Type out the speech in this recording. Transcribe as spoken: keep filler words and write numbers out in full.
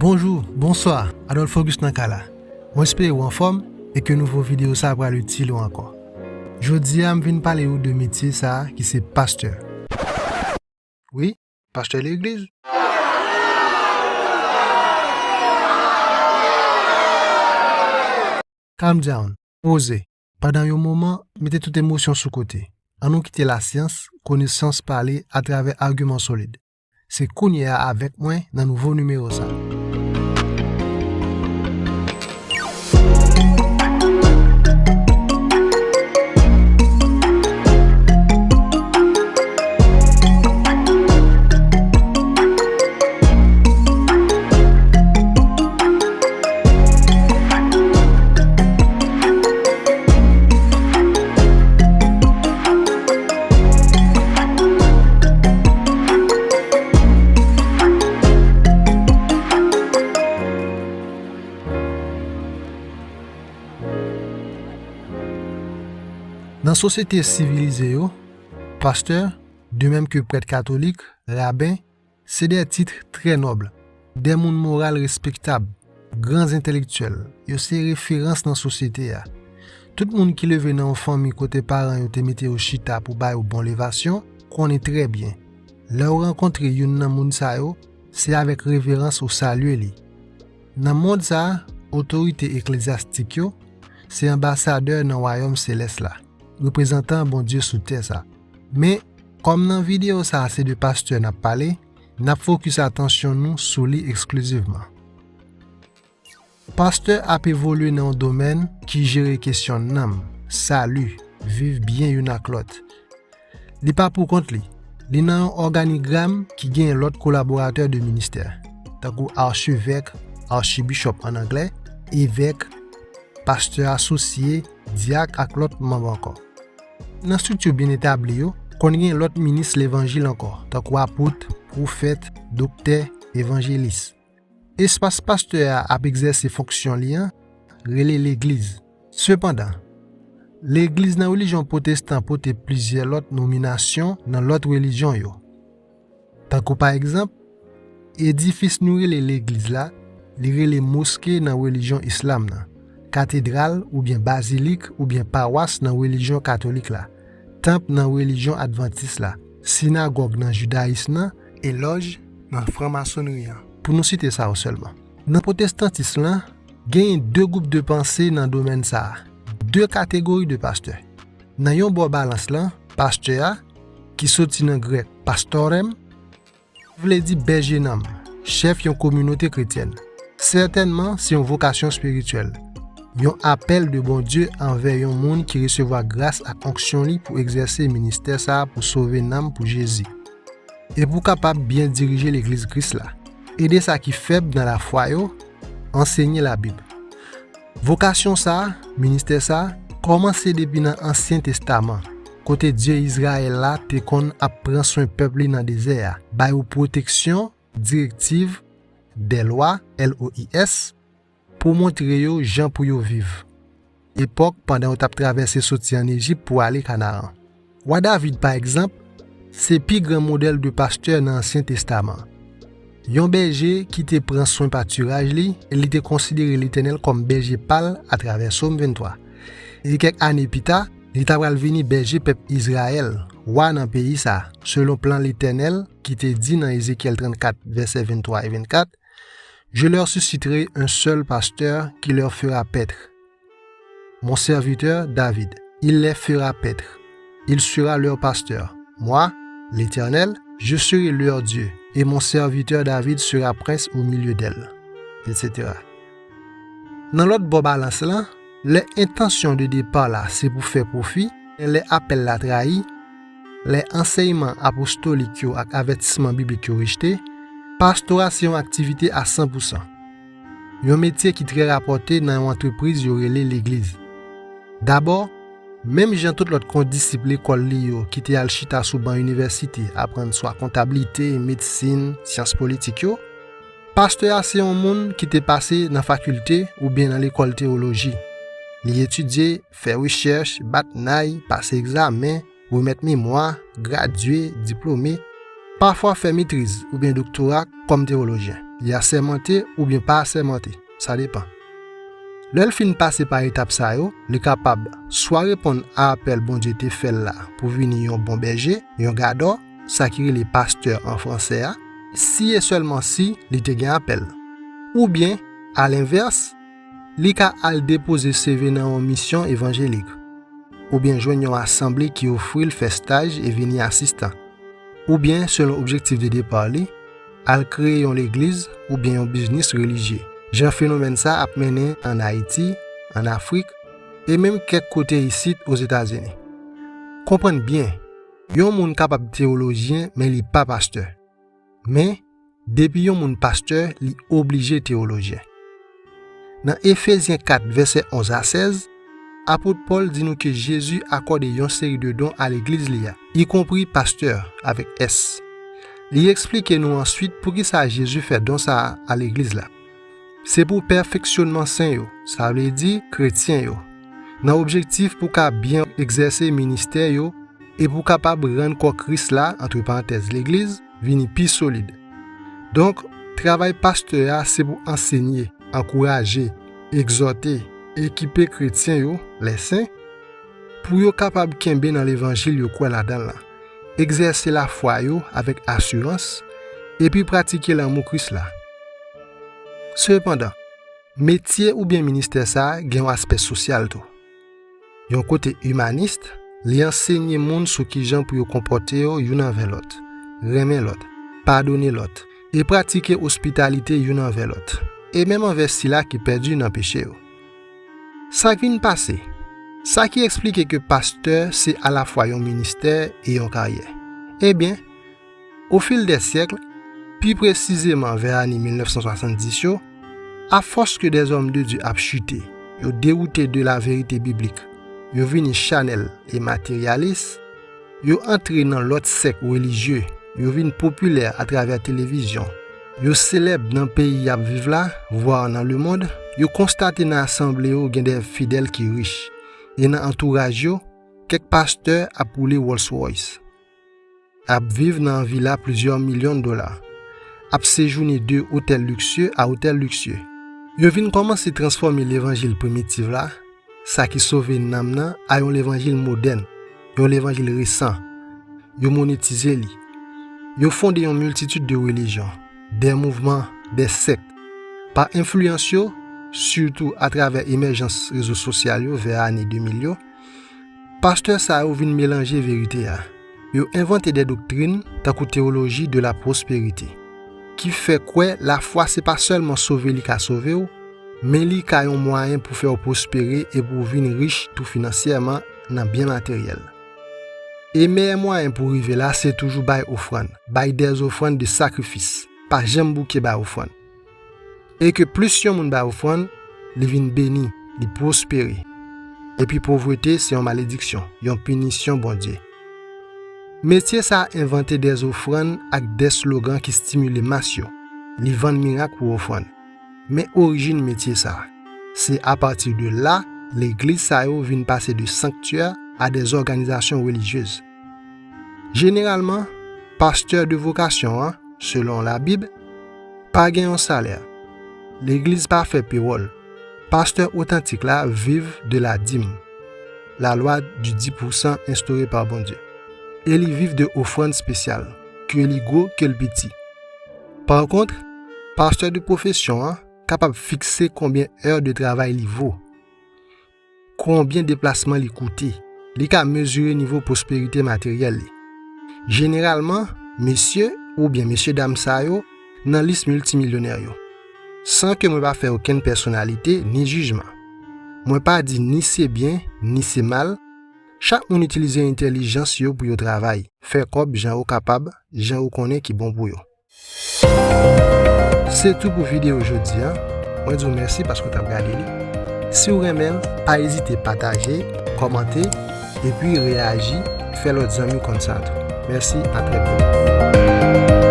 Bonjou, bonswa, Adolphe Auguste nan kay la. Mwen espere w anfòm e ke nouvo videyo sa a pral itil ou ankò. Jodi a, m vin pale ou de metye sa a ki se pastè. Wi, pastè legliz. Calm down, poze. Pandan yon moman, mete tout emosyon sou kote. Ann nou kite lasyans, konesans pale atravè agiman solid. Se kounye a avèk mwen nan nouvo nimewo sa. Nan sosyete sivilize yo, pastè, de menm ke prèt katolik, raben, se de tit trè nòb, de moun moral respektab, gran entelektyèl, yo se referans nan sosyete a. Tout moun ki leve nan yon fanmi kote paran yo te mete yo chita pou ba yo bon levasyon, konnen trè byen. Lè w rankontre youn nan moun sa yo, se avèk reverans ou salye li. Nan mond sa a, otorite eklezyastik yo se anbasadè nan wayòm selès la, reprezantan Bondye sou tè sa. Men, kòm nan videyo sa a se de pastè n ap pale, n ap fokis atansyon nou sou li eksklizivman. Pastè ap evolye nan yon domèn ki jere kesyon nanm, sali, viv byen youn ak lòt. Li pa pou kont li. Li nan yon òganigram ki gen lòt kolaboratè de ministè, tankou achevèk, achibichòp an anglè, evèk, pastè asosye, dyak ak lòt manm ankò. Nan estrikti byen etabli yo, konn gen lòt minis levanjil ankò, tankou apot, pwofèt, doktè, evanjelis. Espas pastè a ap egzèse fonksyon li an rele legliz. Sepandan, legliz nan relijyon pwotestan pote plizyè lòt nominasyon nan lòt relijyon yo. Tankou pa egzanp, edifis nou rele legliz la, li rele moske nan relijyon islam nan, katedral oubyen bazilik oubyen pawas nan relijyon katolik la, tanp nan relijyon advantis la, sinagòg nan jidayis nan, e lòj nan franmasonri an, pou nou site sa yo sèlman. Nan pwotestantis lan, genyen de gwoup de panse nan domèn sa a, de kategori de pastè. Nan yon bò balans lan, pastè a, ki soti nan grèk pastorem, vle di bèje nanm, chèf yon kominote kretyèn. Sètènman, se yon vokasyon espirityèl, yon apèl de Bondye anvè yon moun ki resevwa gras ak onksyon li pou egzèse ministè sa a pou sove nanm pou Jezi. E pou kapab byen dirije legliz Kris la, ede sa ki fèb nan lafwa yo, ansenye Labib. Vokasyon sa a, ministè sa a, kòmanse depi nan Ansyen Testaman, kote Dye Izrayèl la te konn ap pran swen pèp li nan dezè a, ba yo pwoteksyon, direktiv, dè lwa, L O I S, pou montre yo jan pou yo viv. Epòk pandan yo t ap travèse soti ann Ejip pou ale Kanaran. Wa David, pa egzanp, se pi gran modèl de pastè nan Ansyen Testaman. Yon bèje ki te pran swen patiraj li, e li te konsidere Letènèl kòm bèje pa l atravè Sòm venntwa. E kèk ane pita, li ta pral vini bèje pèp Izrayèl, wa nan peyi sa, selon plan Letènèl ki te di nan Ezekyèl trannkat, vèsè venntwa e vennkat, Je leur susciterai un seul pasteur qui leur fera paître. Mon serviteur David, il les fera paître. Il sera leur pasteur. Moi, l'Éternel, je serai leur Dieu, et mon serviteur David sera prince au milieu d'elles, et cetera. Nan lòt bò balans lan, lè entansyon de depa la se pou fè pwofi, lè apèl la trayi, lè ansèyman apostolik yo ak avètisman biblik yo rejte, pastè a se yon aktivite a san pou san. Yon metye ki trè rapòte nan yon antrepriz yo rele legliz. Dabò, menm jan tout lòt kondisip lekòl li yo ki te al chita sou ban inivèsite aprann swa kontablite, medsin, syans politik yo, pastè a se yon moun ki te pase nan fakilte oubyen nan lekòl teyoloji. Li etidye, fè rechèch, bat nay, pase egzamen, remèt memwa, gradye, diplome, pafwa fè metriz oubyen doktora kòm teyolojyen. li asèmante oubyen pa asèmante, sa depan. Lè l fin pase pa etap sa yo, li kapab swa reponn a apèl Bondye te fè l la pou vini yon bon bèje, yon gadò, sa ki rele pastè an fransè a, si e sèlman si li te gen apèl. Oubyen, alenvès, li ka al depoze C V nan yon misyon evanjelik, oubyen jwenn yon asanble ki ofri l fè staj e vini asistan, oubyen, selon objektif de depa li, al kreye yon legliz oubyen yon biznis relijye, jan fenomèn sa ap mennen ann Ayiti, ann Afrik, e menm kèk kote isit Ozetazini. Konprann byen, yon moun kapab teyolojyen, men li pa pastè. Men, depi yon moun pastè, li oblije teyolojyen. Nan Efezyen kat, vèsè onz a sèz, apot Pòl di nou ke Jezi akòde yon seri de don a legliz li a, ikonpri pastè, avèk S. Li eksplike nou answit poukisa Jezi fè don sa a a legliz la. Se pou pèfeksyonman sen yo, sa vle di kretyen yo, nan objektif pou ka byen egzèse ministè yo e pou kapab rann kò Kris la, antre parantèz, legliz, vini pi solid. Donk, travay pastè a se pou ansenye, ankouraje, egzòte, ekipe kretyen yo, lè sen, pou yo kapab kenbe nan levanjil yo kwè ladan l la, egzèse lafwa yo avèk asirans, epi pratike lanmou Kris la. Sepandan, metye oubyen ministè sa a gen yon aspè sosyal tou. Yon kote imanis, li ansenye moun sou kijan pou yo konpòte yo youn anvè lòt, renmen lòt, padone lòt, e pratike ospitalite youn anvè lòt, e menm anvè sila ki pèdi nan peche yo. Sa k vin pase? Sa ki eksplike ke pastè se alafwa yon ministè e yon karyè. Ebyen, ofil dè syèk, pi presizeman vè ane mil nèf san swasanndis yo, afòs ke dè zòm de Dye ap chite, yo dewoute de laverite biblik, yo vini chanèl e materyalis, yo antre nan lòt sèk relijye, yo vin popilè atravè televizyon, yo selèb nan peyi y ap viv la, vwa nan lemonn, yo konstate nan asanble yo gen dè fidèl ki rich, e nan antouraj yo, kèk pastè ap woule Rolls Royce, ap viv nan vila plizyè milyon dola, ap sejounen de otèl liksye a otèl liksye. Yo vin kòmanse transfòme levanjil primitif la, sa ki sove nanm nan, a yon levanjil modèn, yon levanjil resan. Yo monetize li. Yo fonde yon miltitid de relijyon, de mouvman, de sèk. Pa enfliyans yo, sitou atravè emèjans rezo sosyal yo vè ane de mil yo, pastè sa yo vin melanje verite a. Yo envante de doktrin, tankou teyoloji de la pwosperite, ki fè kwè lafwa se pa sèlman sove li ka sove w, men li ka yon mwayen pou fè w pwospere e pou w vin rich tou finansyèman nan byen materyèl. E meyè mwayen pou rive la se toujou bay ofrann, bay dè ofrann de sakrifis, pa janm bouke bay ofrann. E ke plis yon moun bay ofrann, li vin beni, li pwospere. Epi povrete se yon malediksyon, yon pinisyon Bondye. Metye sa a envante dè ofrann ak dè slogan ki stimile mas yo. Li vann mirak pou ofrann. Men orijin metye sa a. Se apati de la, legliz sa yo vin pase de sanktyè a dè òganizasyon relijyez. Jeneralman, pastè de vokasyon an, selon Labib, pa gen yon salè. Legliz pa fè pewòl. Pastè otantik la viv de la dim, la lwa di dis pousan enstore pa Bondye. E li viv de ofrann espesyal, ke li gwo, ke l piti. Parkont, pastè de pwofesyon an kapab fikse konbyen è de travay li vo, konbyen deplasman li koute. Li ka mezire nivo pwosperite materyèl li. Jeneralman, mesye oubyen mesyedam sa yo nan lis miltimilyonè yo. San ke mwen pa fè okenn pèsonalite ni jijman. Mwen pa di ni se byen, ni se mal. Chak moun itilize entèlijans yo pou yo travay, fè kòb jan yo kapab, jan yo konnen ki bon pou yo. Se tou pou videyo jodi a. Mwen di w mèsi paske w t ap gade li. Si w renmen l, pa ezite pataje, kòmante, epi reyaji, fè lòt zanmi w konn sa tou. Mèsi, a trè byento.